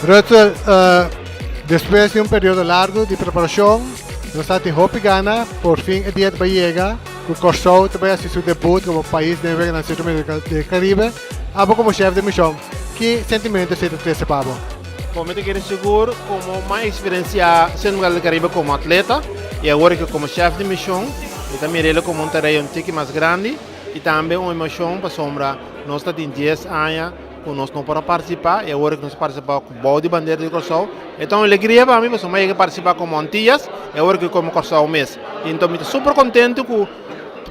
Rutsel, despues di un periodo largu di preparashon, nos ta tin hopi gana, por fin e dia ta bai yega ku Kòrsou ta bai hasi su debut komo pais den Weganan Sentro del Karibe. Abo komo shef di mishon, ki sentimentu esei ta trese pa bo? Bo mi ta kere sigur komo m'a eksperensiá Sentro del Karibe komo atleta i awor ke komo shef di mishon, mi ta mir'el komo un tarea un tiki mas grandi i tambe un emoshon pasobra nos ta tin dies aña ku nos no por a partisipá i awor ku nos a partisipá ku bou di bandera di Kòrsou e ta un alegria pa mi pasobra mi a yega partisipá komo Antillas i awor ku komo Kòrsou mes. I enton mi ta super kontentu ku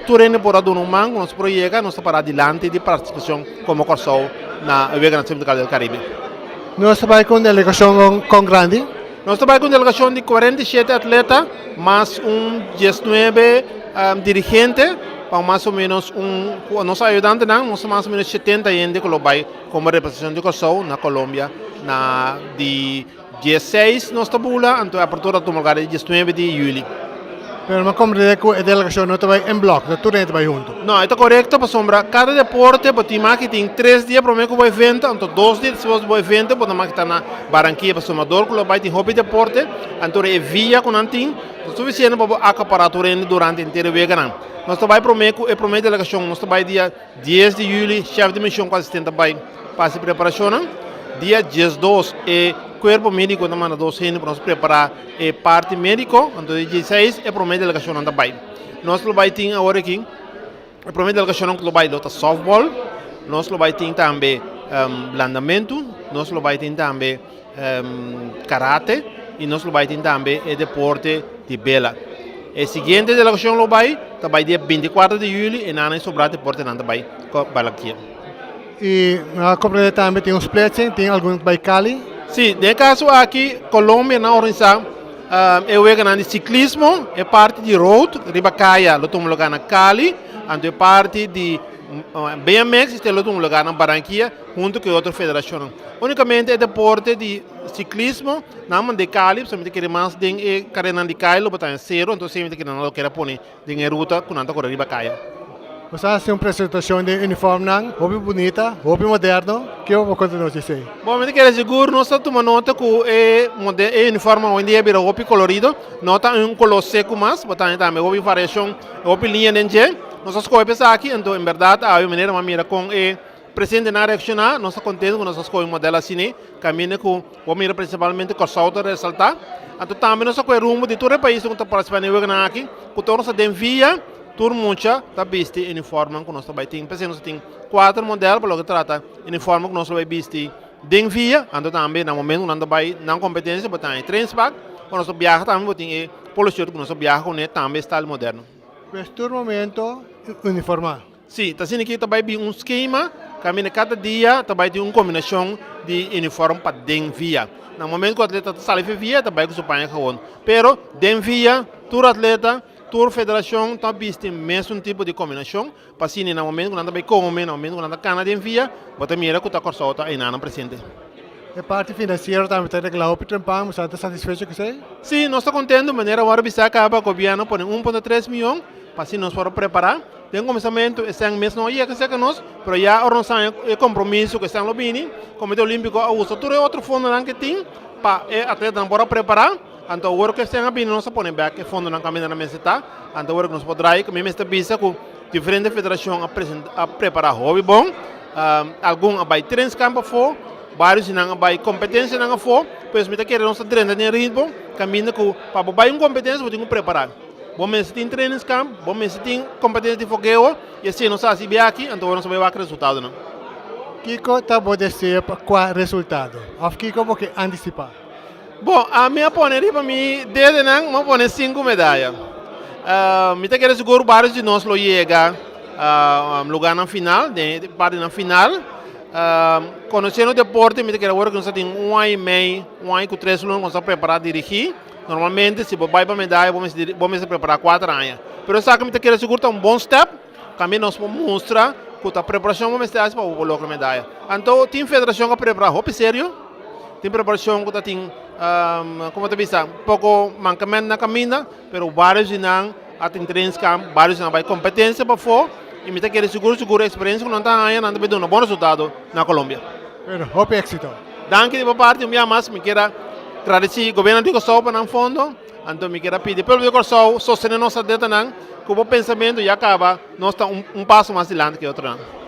tur hende por a duna un man ku nos por yega nos ta pará dilanti di partisipashon komo Kòrsou na e Weganan Sentral del Karibe. Nos ta bai ku un delegashon kon grandi? Nos ta bai ku un delegashon di 47 atleta mas un 19 dirigente pa mas o menos un ku nos ayudantenan nos ta mas o menos 70 hende ku lo bai komo representashon di Kòrsou na Colombia na di 16 nos ta bula anto e apertura ta tuma lugar di 19 di yüli. Pero mi a komprendé ku e delegashon no ta bai en blòk, no tur hende ta bai huntu. No, e ta korekto pasobra kada deporte bo tin maki tin tres dia promé ku bo evento, anto dos dia despues di bo evento bo ta maki ta na Barranquilla pasobra dor ku lo bai tin hopi deporte, anto e via ku nan tin ta sufisiente pa bo akapará tur hende durante henter e weganan. Nos ta bai promé ku e promé delegashon, nos ta bai dia 10 di yüli, shèf di mishon ku asistente ta bai pa hasi preparashonnan. Dia 12 e kuerpo médiko ta manda dos hende pa nos prepará e parti médiko, anto dia 16 e promé delegashonnan ta bai. Nos lo bai tin awor aki, e promé delegashonnan ku lo bai lo ta sòftbòl, nos lo bai tin tambe landamentu, nos lo bai tin tambe karate i nos lo bai tin tambe e deporte di bela. E siguiente delegashon lo bai ta bai dia 24 di yüli i nan a sobrá deportenan ta bai Barranquilla. I mi a komprendé tambe tin un splitsing, tin algun ta bai Cali. Sí, den e kaso aki Colombia nan a organisá e weganan di siklismo, e parti di road riba kaya lo tuma lugá na Cali, anto e parti di BMX esei lo tuma lugá na Barranquilla huntu ku e otro federashonnan. Únikamente e deporte di siklismo nan mand'é Cali pasobra mi ta kere mas den e karenanan di kaya lo bo ta en sero, entonces mi ta kere nan lo kere pone den e ruta ku nan ta kore riba kaya. Nos a hasi un presentashon den uniformnan hopi bunita, hopi moderno. Ke bo por konta nos di esei? Bon, mi ta kere sigur nos ta tuma nota ku e e uniformnan hoy en dia a bira hopi kolorido. No ta un koló seku mas, bo ta haña tambe hopi variashon, hopi liña den dje. Nos a skohe pa esaki, anto en bèrdat awe manera mi a mira kon e presidentenan a reakshoná, nos ta kontentu ku nos a skohe un modelo asina kaminda ku Bo mira prinsipalmente Kòrsou ta resaltá. Anto tambe nos a kohe rumbo di tur e paisnan ku ta partisipá den e weganan aki, ku tur nos ta den via, tur mucha ta bisti e uniformnan ku nos ta bai tin. P'esei nos ta tin kuater modèl pa loke trata uniformnan ku nos lo bai bisti den via. Anto tambe na momento ku nan ta bai nan kompetensia bo ta haña e trainspak. Ora nos ta biaha tambe bo tin e polo shirt ku nos ta biaha kuné tambe style moderno. Pues tur momento uniformá. Sí, ta asina ki ta bai bin un skema kaminda kada dia ta bai tin un kombinashon di uniform pa den via. Na momento ku atleta ta sali for via ta bai ku su paña gewoon. Pero den via tur atleta, tur federashon ta bisti mesun tipo di kombinashon pa asina na momento ku nan ta bai kome, na momento ku nan ta kana den via bo ta mira ku ta Kòrsou ta enanan presente. E parti finansiero tambe ta regla hopi trempan, bo sa ta satisfecho ku esei? Sí, nos ta kontentu manera wòrdu bisa kaba gobièrnu pone 1.3 mion pa asina nos por prepará. Den kuminsamentu esnan mes no a yega serka nos, pero ya ora nos haña e kompromiso ku esnan lo bini, Komite Olímpiko a usa tur e otro fondonan ku tin pa e atletanan por a prepará. Anto awor ku esnan a bini nos a pone bèk e fondonan kaminda nan mester ta. Anto awor ku nos por drai, ku mi mester bisa ku diferente federashon a a prepará hopi bon. Algun a bai trainingskamp afó, vários di nan a bai kompetensianan afó. Pues mi ta kere nos ta drenta den ritmo kaminda ku pa bo bai un kompetensia bo tin ku prepará. Bo mester tin trainingskamp, bo mester tin kompetensia di fogeo i asina nos a hasi biaha aki, anto nos a bai wak resultadonan. Kiko ta bo deseo pa kua resultado? Òf kiko bo ke antisipá? Bon, ami a pone riba mi dedenan, mi a pone sinku medaya. Mi ta kere sigur barios di nos lo yega lugarnan final, den e partinan final. Konosiendo deporte mi ta kere awor ku nos a tin un aña i mei, un aña ku tres luna ku nos a prepará dirigí. Normalmente si bo bai pa medaya bo mester bo mester prepara kuater aña. Pero esaki mi ta kere sigur ta un bon step, tambe nos por mustra ku ta preparashon bo mester hasi pa bo por logra medaya. Anto tin federashon ku a prepara hopi serio, tin preparashon ku ta tin komo ta bisa poko mankament na kaminda, pero varios di nan a tin trainingskamp, varios di nan a bai kompetensia pafó i mi ta kere sigur sigur e eksperensia ku nan ta haña nan ta bai duna bon resultado na Colombia. Bueno, hopi éksito. Danki di bo parti, un biaha mas mi kier a gradisí Gobierno di Kòrsou pa nan fondo, anto mi kier a pidi pueblo di Kòrsou sostené nos atletanan ku bo pensamentu ya kaba nos ta un paso mas dilanti ku e otronan.